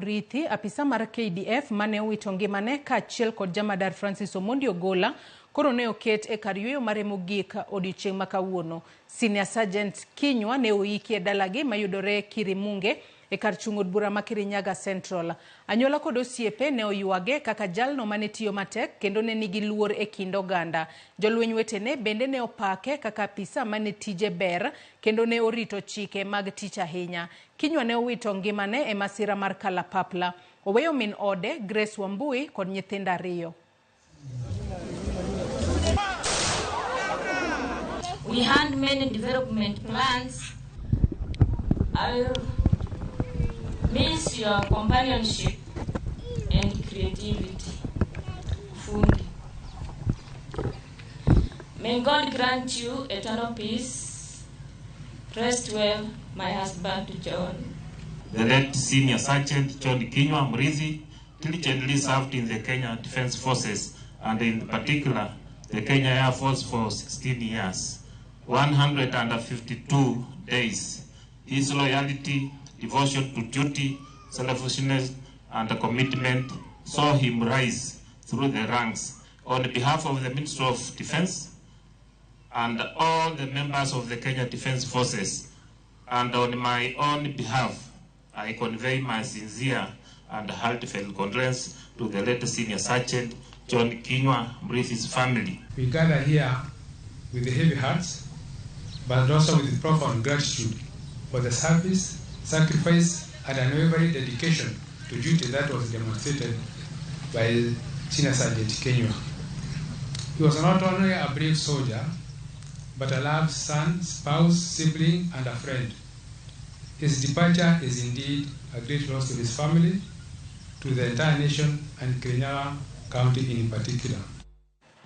Muriithi, apisa mar KDF mane owito ngimane kaachiel kod jamadar Francis Omondi Ogola koro ne oket e kar yueyo mare mogik odiochieng' ma kawuono. Senior Sergeant Kinyua ne oiki e dalagi mayudore Kirimunge e kar chung' od bura ma Kirinyaga Central. Anyuola kod osiepe ne oywage kaka jalno mane tiyo matek kendo ne nigi luor e kind oganda. Jolweny wetene bende ne opake kaka apisa mane tije ber kendo ne orito chike mag tich ahinya. Kinyua ne owito ngimane e masira mar kalapapla. Oweyo min ode, Grace Wambui, kod nyithindo ariyo. We had many development plans. I will miss your companionship and creativity. Fundi. May God grant you eternal peace. Rest well, my husband John. The late Senior Sergeant John Kinyua Muriithi diligently served in the Kenya Defence Forces and in particular the Kenya Air Force for 16 years, 152 days. His loyalty, devotion to duty, selflessness and commitment saw him rise through the ranks. On behalf of the Ministry of Defence and all the members of the Kenya Defence Forces, and on my own behalf, I convey my sincere and heartfelt condolences to the late Senior Sergeant John Kinyua Muriithi's family. We gather here with heavy hearts, but also with profound gratitude for the service, sacrifice, and unwavering dedication to duty that was demonstrated by Senior Sergeant Kinyua. He was not only a brave soldier, but a loved son, spouse, sibling, and a friend. His departure is indeed a great loss to his family, to the entire nation, and Kirinyaga County in particular.